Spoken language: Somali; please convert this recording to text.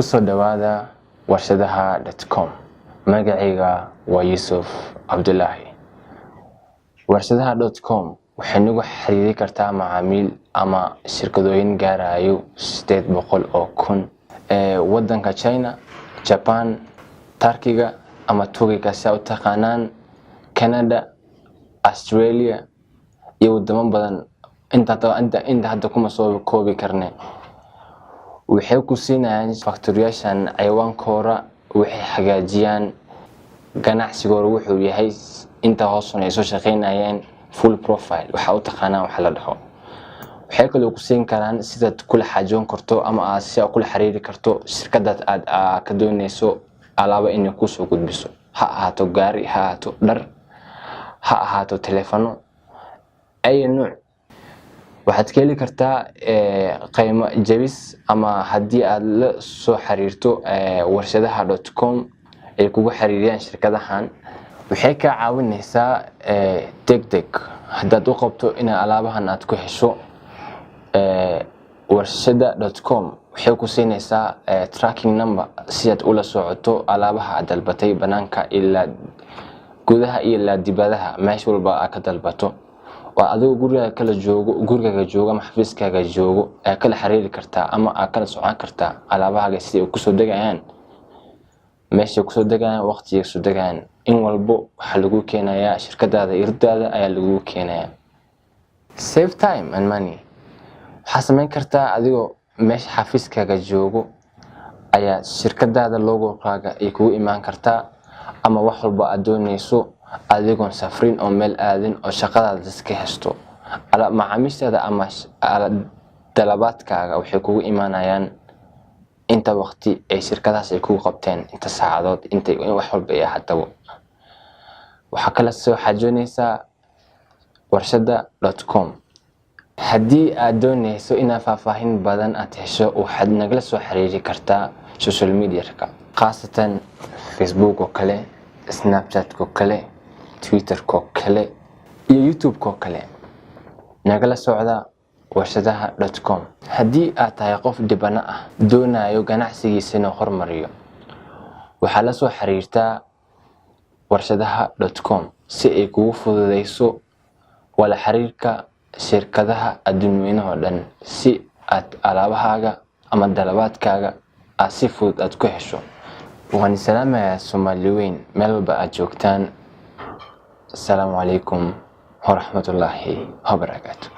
Kusoo dhawaada warshadaha.com. Magacayga waa Yuusuf Cabdulaahi. Warshadaha.com waxay nagu xiriiri kartaa macaamiil ama shirkadooyin gaarayo 800,000 ee wadanka China, Japan, Turkiga ama Turkiga si u taqaanaan, Canada, Australia iyo wadamo badan. Inta hadda kuma soo koobi karne. Waxay ku siinayaan factoriyaashan ciwaankooda, waxay hagaajiyaan ganacsigooda wuxuu yahay, inta hoosuna ay soo shaqeynayeen, full profile waxa u taqaanaan waxa la dhaho. Waxay kaloo ku siin karaan sidaad kula xaajoon karto ama aad si aad kula xiriiri karto shirkadaad aad ka dooneyso alaabo inay kusoo gudbiso, ha ahaato gaari, ha ahaato dhar, ha ahaato taleefano ay nuuc. Waxaad ka heli kartaa qiimo jabis ama haddii aad la soo xiriirto warshadaha.com ay kugu xiriiriyaan shirkadahan, waxay kaa caawineysaa deg deg haddaad u qabto inaad alaabahan aad ku hesho. Warshada.com waxay ku siineysaa tracking number si aad ula socoto alaabaha aad dalbatay, banaanka ilaa gudaha iyo ilaa dibadaha, meesha walba aad ka dalbato. Waa adigoo gurigaaga kala joogo, gurigaaga joogo ama xafiiskaaga joogo aad kala xiriiri kartaa ama aad kala socon kartaa alaabahaaga sidai ay kusoo degayaan, meeshay kusoo degayaan, waqtigay kusoo degayaan. In walbo waxaa lagu keenayaa shirkadaada, irdaada ayaa lagu keenayaa. Save time and money. Waxaa samayn kartaa adigoo meesha xafiiskaaga joogo ayaa shirkadaada logokaaga ay kugu imaan kartaa ama wax walba aad dooneyso adigoon safrin oo meel aadin oo shaqadaada iska haysto. Macaamiishaada ama dalabaadkaaga waxay kugu imaanayaan inta waqti ay shirkadahaas ay kugu qabteen, inta saacadood, inta wax walba ay ahaataba. Waxaa kala soo xaajoonaysaa warshada.com. Haddii aad dooneyso inaad faahfaahin badan aad hesho, waxaad nagala soo xiriiri kartaa social media-ka, khaasatan Facebook oo kale, Snapchat oo kale, Twitter-ka oo kale iyo YouTube-ka oo kale. Nagala socda warshadaha.com. Haddii aad tahay qof dhibano ah, doonayo ganacsigiisa inuu hormariyo, waxaa la soo xiriirtaa warshadaha.com si ay kugu fududeyso wada xiriirka shirkadaha adduunweynaha oo dhan, si aad alaabahaaga ama dalabaadkaaga aad si fudud aad ku hesho. Waan salaamayaa Soomaali weyn meel walba aad joogtaan. Asalaamu calaykum waraxmatullaahi wabarakaatu.